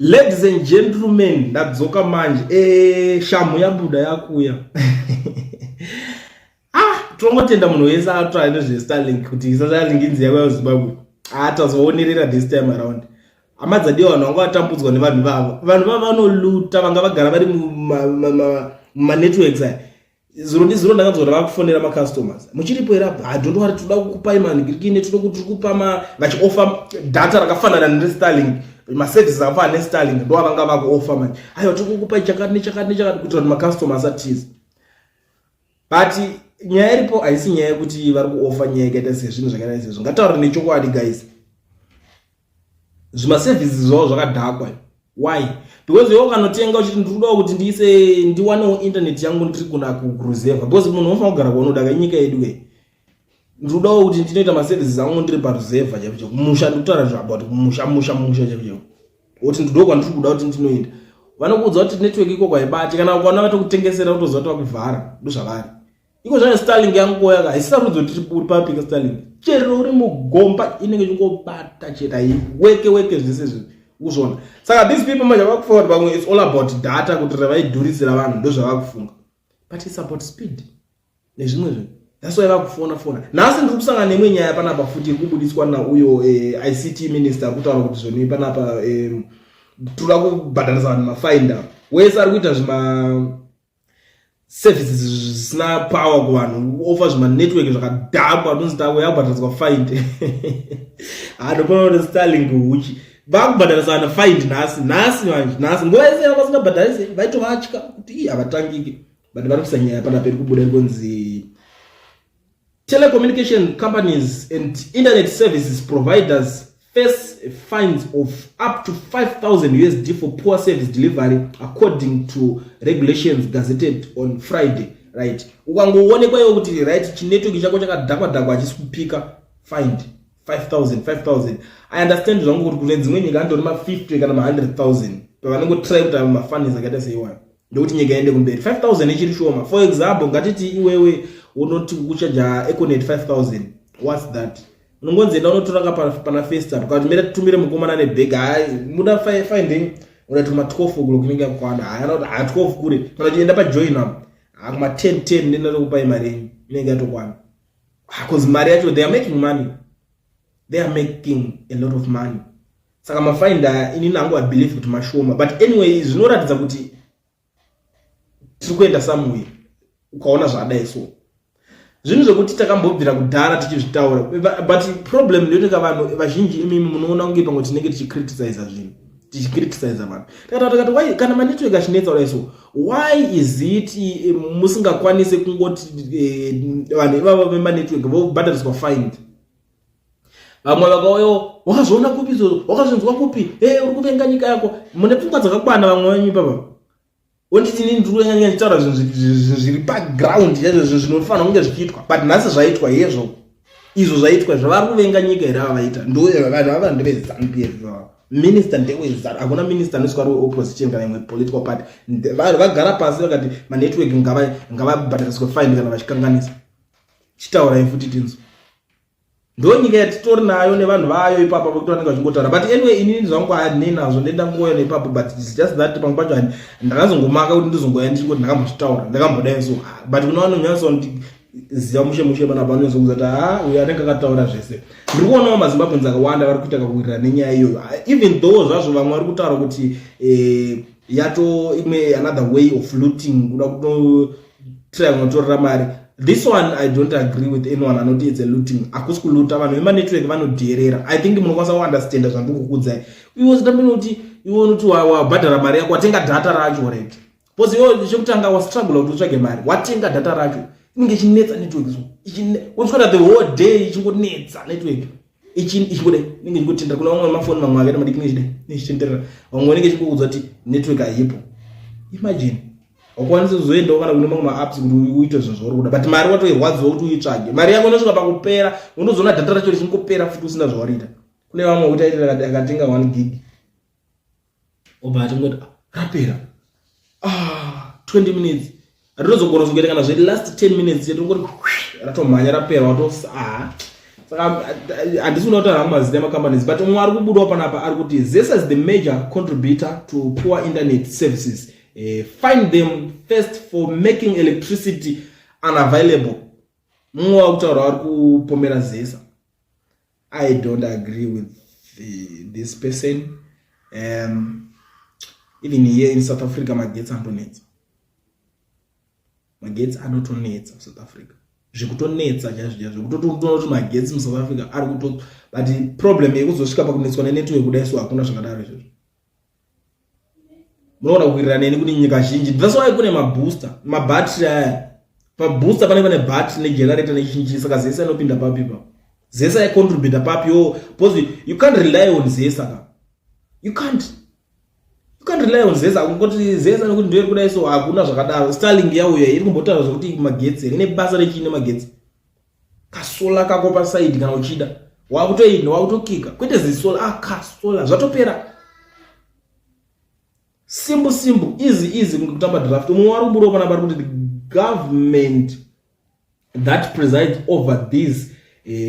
Ladies and gentlemen, ndadzoka manje. Shamu yabuda yakuya. Ah, tinongotenda munhu wese atsva nezveStarlink kuti Starlink inzi yako yaZimbabwe. Ah, tazoonerera this time around. Hama dzadiwa, vanhu vanga vatambudzwa nevanhu vavo. Vanhu vavo vanoluta, vanga vagara vari mumanetworks aya. Zuro ndizuro ndakanzwa kuti vakufonera macustomers. Muchiripo here apa? Ah, don't worry, toda kukupai manhikirikini, toda kuti kupa ma vachioffer data rakafanana neStarlink, maservices akafanana neStarlink ndo avanga vakuoffer manje. Aiwa, tiri kukupai chakati nechakati nechakati kuitira kuti macustomers atize. But nyaya iripo haisi nyaya yekuti vari kuoffer nyaya yakaita sezvinhu zvakaita sezvo. Ngataure nechokwadi, guys, zvimaservices zvavo zvakadhakwa. Why? Because iwe ukanotenga uchiti ndiri kudawo kuti ndiise ndiwanewo internet yangu ndiri kuna kuruzevha, because munhu unofanira kugara kwaunoda kanyika yedu ke. Ndiri kudawo kuti ndinoita maservices angu ndiri paruzevha chaipo chaipo, kumusha. Ndikutaura zvo about kumusha, musha, musha chaipo chaipo, kuti ndo kwandiri kuda kuti ndinoenda. Vanokuudza kuti network ikoko haibati. Kana ukaona vatokutengesera, utoziva kuti vakuvhara. Ndozvavari iko zvayo. Starlink yangu yaka haisarudzi kuti uri papi ka. Starlink chero uri mugomba inenge ichingobata chete, haiweke weke zvese izvi ukuzviona. Saka these people manje vakufunga kuti pamwe it's all about data, kuti ravaidhurisira vanhu, ndozvavakufunga, but it's about speed nezvimwe zvinhu. That's why vakufona fona. Nhasi ndiri kusangana neimwe nyaya panapa futi iri kubudiswa nauyo ICT minister, ari kutaura kuti zvoni panapa toda kubhadharisa vanhu mafines. Wese ari kuita zvima services zvisina power kuvanhu, offer zvimanetwork zvakadhakwa, tonzi yakubhadhariswa fine. Handopona kuti Starlink huchi vakubhadharisa vanhu fine nhasi, nhasi manje, nhasi. Nguva yese vasingabhadharisi vaitovatya kuti ii havatangiki, but vari kuisa nyaya panapa iri kubuda irikunzi telecommunication companies and internet services providers face fines of up to 5000 USD for poor service delivery, according to regulations gazetted on Friday. Right, ukangoonekwa iwe kuti right, chinetwork chako chakadhakwa dhakwa, hachisi kupika, fine 5000, 5000. I understand zvangu kuti kune dzimwe nyika andori ma50 kana ma100,000 pavanongotry kuti mafines akaita seiwayo ndokuti nyika iende kumberi. 5000 ichiri shoma. For example, ngatiti iwewe unoti kuchaja Econet 5000, what's that? Unongonzi enda unotora pana first apo, kana kuti mira titumire mukomana nebhegi. Hai, muda finding unati kuma 12 o'clock inenge yakwana. Hai, ana kuti ha 12 kure, kana kuti enda pajoin up ha kuma 10 10 ndenda tokupai mari yenyu inenge yatokwana, because mari yacho, they are making money, they are making a lot of money. Saka mafines aya, inini hangu I believe kuti mashoma, but anyway zvinoratidza kuti tiri kuenda somewhere. Ukaona zvadai so, zvinhu zvekuti takambobvira kudhara tichizvitaura, but problem ndeyoti vanhu vazhinji imimi munoona kunge pamwe tinenge tichicriticiza zvinhu, tichicriticiza vanhu. Takataura takati, why kana manetwork achinetsa kudai so, why is it musingakwanisi kungoti vanhu ivavo vemanetwork vobhadhariswa fine? Vamwe vakauyawo, wakazviona kupi izvozvo? Wakazvinzwa kupi? E, uri kuvenga nyika yako. Mune pfungwa dzakakwana vamwe venyu ipapa? Onditi inini ndiri kunyanya ndichitaura zvinhu zviri paground chaizvo, zvinhu zvinofanira kunge zvichiitwa, but nhasi zvaitwa hezvo. Izvo zvaitwa zvavari kuvenga nyika here ava vaita? Ndo vanhu ava ndeveZANU PF. Minister ndeweZANU, hakuna minister anoiswa ari weopposition kana imwe political party. Vanhu vagara pasi vakati manetwork ngavabhadhariswe fine kana vachikanganisa. Chitaurai futi tinzwa. Ndo nyika yatitori nayo nevanhu vayo ipapa vokuti vanenge vachingotaura. But anyway, inini zvangu handinei nazvo, ndendangoya neipapo, but it's just that pamwe pacho ndakazongomaka kuti ndizongoya ndichingoti ndakambozvitaura, ndakambodai so. But kuna vanonyatsoziva mushe mushe panapa, vanonyatsokuza kuti ha, uyo anenge akataura zvese. Ndiri kuonawo maZimbabweans akawanda vari kuita kakuwirira nenyaya iyoyo, even though zvazvo vamwe vari kutaura kuti yato imwe another way of looting, kuda kutotry kunotorera mari. This one I don't agree with anyone anoti it's a looting. Hakusi kuluta, vanhu vemanetwork vanodherera. I think munokwanisa kuunderstanda zvandiri kukuudzai. Iwe zitambini kuti iwe unoti wabhadhara mari yako, watenga data racho, right? Because iwe chekutanga wastruggle kuti utsvage mari, watenga data racho, inenge ichinetsa network so unoswera the whole day ichingonetsa network, ichingodai, inenge ichingotendera. Kuna vamwe mafoni mamwe akaita madiki, nechidai nechitenderera, vamwe vanenge ichingokuudza kuti network haipo. Imagine, wakwanisa kuzoendawo kana kune mamwe maapps kuti uite zvinhu zvauri kuda, but mari watoirwadziwa kuti uitsvage. Mari yako inosvika pakupera, unozoona data racho richingopera futi usina zvawarita. Kune vamwe kuti aiti akatenga 1 gig, obva atingoti, "Ah, rapera." Ah, 20 minutes rinozogona kuzongoita kana zve last 10 minutes chete, ringoti ratomhanya rapera, watos ah. Saka handisi kuda kutaura hangu mazita emacompanies, but umwe ari kubudawo panapa ari kuti ZESA is the major contributor to poor internet services. Find them first for making electricity unavailable. Mumwe wakutaura ari kupomera ZESA. I don't agree with this person. Even here in South Africa, magetsi anotonetsa, magetsi anotonetsa South Africa, zvekutonetsa chaizvo chaizvo, zvekutotoona kuti magetsi muSouth Africa ari kuto, but problem yekuzosvika pakunetswa nenetwork kudai so, hakuna zvakadaro izvozvo. Munoona kuwirirana neni kuti nyika zhinji, that's why kune mabooster, mabhatiri aya. Pabooster panenge pane bhatiri negenerator nechinchi. Saka ZESA inopinda papi pa ZESA yacontributa papi yo? Because you can't rely on ZESA ka. You can't rely on ZESA kungoti ZESA nekuti ndoiri kudai so, hakuna zvakadaro. Starlink yauya iri kumbotaura zvekuti magetsi ine basa rechii nemagetsi? Kasolar kako paside kana uchida, wakutoinda, wakutokika, kwete zisolar, ah, kasolar, zvatopera. Simple, simple, easy, easy, kunge kutamba draft. Mumwe wari kubudawo panapa ari kuti the government that presides over these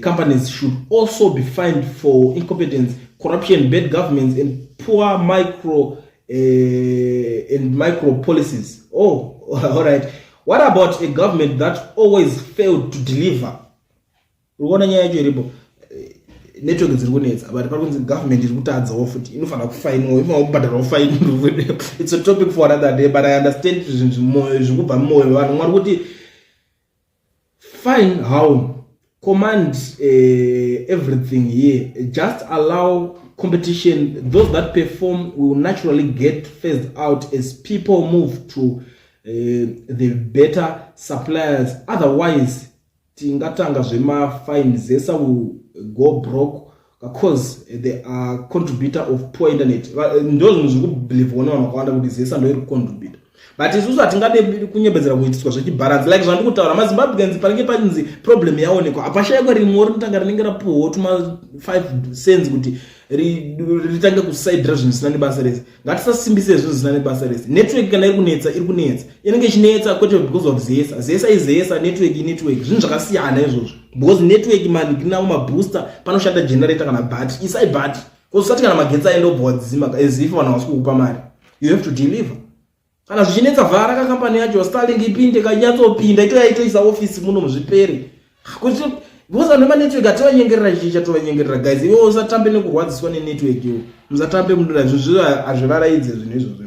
companies should also be fined for incompetence, corruption, bad governments and poor micro and micro policies. Oh, all right. What about a government that always failed to deliver? Uri kuona nyaya yacho iripo, network dziri kunetsa, but pari kunzi government iri kutadzawo futi, inofanira kufainwa, inofanira kubhadharwawo fine. It's a topic for another day, but I understand zvinhu zviri kubva mumwoyo mevanhu. Mwari kuti fine, how command everything here. Just allow competition. Those that perform will naturally get phased out as people move to the better suppliers. Otherwise tingatanga zvemafine. ZESA will go broke because they are contributor of poor internet. Ndo zvinhu zviri kubelievwa nevanhu vakawanda kuti ZESA ndo iri kucontributa, but isusu hatingade kunyembedzera kuitiswa zvechibharanzi like zvandiri kutaura. MaZimbabweans, panenge panzi problem yaonekwa, hapashayikwa rimwe rinotanga rinenge rapuhwawo tuma 5 cents kuti ritange kusaidhira zvinhu zvisina nebasa rese. Ngatisasimbise zvinhu zvisina nebasa rese. Network kana iri kunetsa, iri kunetsa, inenge ichinetsa kwete because of ZESA. ZESA iZESA, network inetwork, zvinhu zvakasiyana izvozvo, because network manginavo mabooster, panoshanda generator kana battery. Isai battery, usati kana magetsi aenda obva wadzima as if vanhu havasi kukupa mari. You have to deliver. Kana zvichinetsa, vhara kakampani yacho, Starlink ipinde, kanyatsopinda, itoyaitoisa ofisi muno muzvipere kuti, because vanhu vemanetwork hativanyengerera. Chii chatovanyengerera, guys? Iwe usatambe nekurwadziswa nenetwork. Iwo musatambe mudura zvinhu, hazvivaraidze zvinhu izvozvo.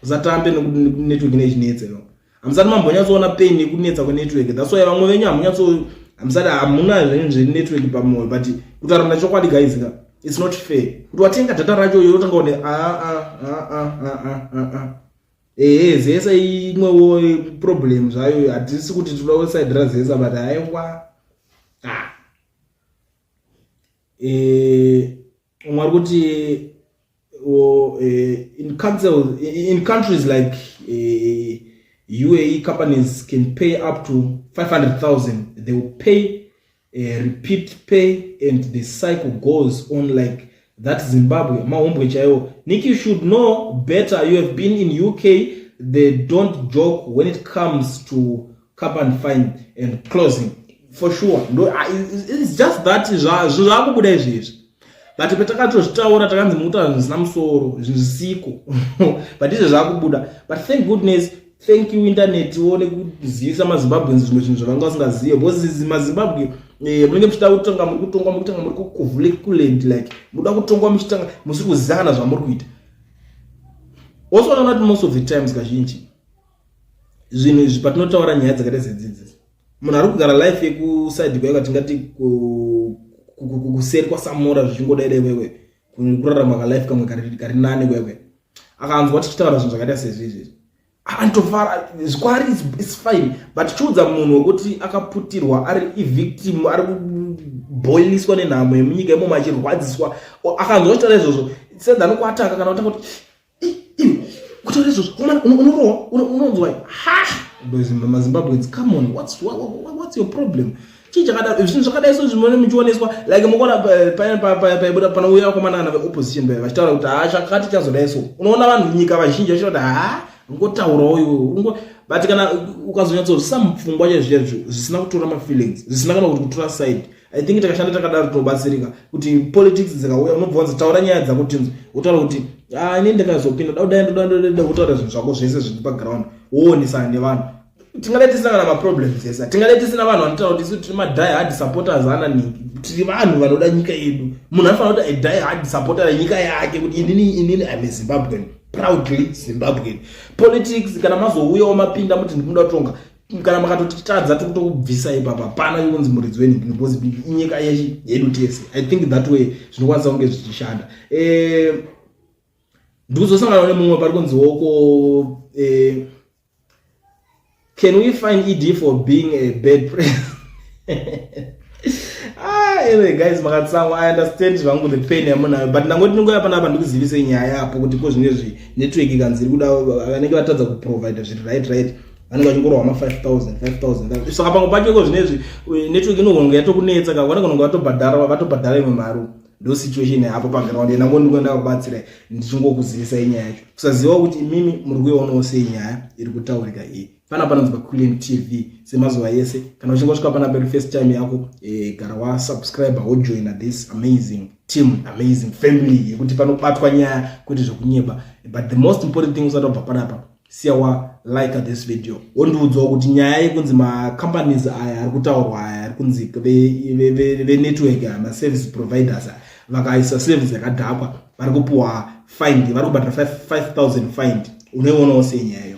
Usatambe nenetwork inechinetsa. Iwo hamusati mambonyatsoona pain yekunetsa kwenetwork. That's why vamwe venyu hamunyatso, hamusati, hamuna zvenyu zvenetwork pamwoyo. But kutaura nachokwadi, guys ka, it's not fair kuti watenga data racho iwe otanga une a. Ehe, ZESA imwewo problem zvayo. Hatisi kuti tinoda kusaidhira ZESA, but haiwa, ah. Umwe ari kuti in countries like UAE, companies can pay up to 500,000. They will pay, repeat pay, and the cycle goes on like that. Zimbabwe mahumbwe chaiwo. Nick, you should know better. You have been in UK. They don't joke when it comes to company fine and closing, for sure. No, it's just that zvakubuda izvezvi, but patakatozvitaura takanzi mukutaura zvisina musoro, zvinhu zvisiko, but izvo zvakubuda. But thank goodness, thank you internet wo nekuzivisa maZimbabweans zvimwe zvinhu zvavanga vasingazive, because maZimbabwe munenge muchida kutanga muri kutongwa, muri kutanga muri kukuvhulekulend, like muda kutongwa muchitanga musiri kuziva kana zvamuri kuita. Also unoona kuti most of the times, kazhinji, zvinhu izvi patinotaura nyaya dzakaita sedzidzi, munhu ari kugara life yekuside kwaiko, tingati kuseri kwaSamora, zvichingodai kwekwe, kurarama kalife kamwe kari nane kwekwe, akanzwa tichitaura zvinhu zvakaita sezvizvi, anotofara zvikwari, it's fine. But chiudza munhu wekuti akaputirwa, ari ivictim, ari kuboiliswa nenhamo yemunyika imomo, achirwadziswa, akanzwa chitaura izvozvo, sedza anokuataka kana kutanga kuti iwe kutaura izvozvo unorohwa, unonzwa ha. MaZimbabweans, come on, what's your problem? Chii chakadaro? Zvinhu zvakadai so zvimone muchioneswa, like mukuona paibuda panouya vakomana kana veopposition paya vachitaura kuti ha, chakati chazodai so, unoona vanhu nyika vazhinji vachitaura kuti ha, ungotaurawo iwe. But kana ukazonyatsozvisa mupfungwa chaizvo chaizvo, zvisina kutora mafeelings, zvisina kana kuti kutora side. I think takashanda takadaro tinobatsirika, kuti politics dzikauya, unobva wanzi, "Taura nyaya dzako tinzwe." Wotaura kuti, "Ah, ini ndikazopinda dauda ndoda." Kutaura zvinhu zvako zvese zviri paground, woonesana nevanhu. Tingadai tisina kana maproblems ese, tingadai tisina vanhu vanotaura kuti isu tiri madie hard supporters ana ningi. Tiri vanhu vanoda nyika yedu. Munhu anofanira kuti a die hard supporter yenyika yake, kuti inini I'm a Zimbabwean, proudly Zimbabwean. Politics, kana mazouyawo mapinda, muti ndinoda kutonga, kana makatotitadza, tokutokubvisa ipapa. Pana kunzi muridzi wenhingi, because inyika yedu tese. I think that way zvinokwanisa kunge zvichishanda. Ndikuzosangana nemumwe pari kunzi woko, "Can we fine ED for being a bad president?" Ah, anyway guys, makatsamwa. I understand zvangu the pain yamunayo, but ndangoti ndingoya panapa ndikuzivisei nyaya yapo, kuti ko zvinezvi network ikanzi iri kuda, vanenge vatadza kuprovida zviri right, vanenge vachingorwa ma5000 5000. Saka pamwe pacho iko zvinezvi network inogona yatokunetsa ka, vanogona kunge vatobhadhara imwe mari. Ndo situation yapo paground. Ndango ndingoenda kubatsirai, ndichingokuzivisai nyaya yacho, kusaziva kuti imimi muri kuionawo sei nyaya iri kutaurika iyi. Pana panonzi paQuillian TV semazuva ese. Kana uchinge wasvika panapa iri first time yako, gara wasubscribe, wojoina this amazing team, amazing family, yekuti panobatwa nyaya kwete zvekunyeba. But the most important thing, usati wabva panapa, siya wa like this video, wondiudzawo kuti nyaya yekunzi macompanies aya ari kutaurwa aya, ari kunzi venetwork aya, maservice providers aya, vakaisa service yakadhakwa, vari kupiwa fine, vari kubhadhara 5000 fine, unoionawo sei nyaya iyo?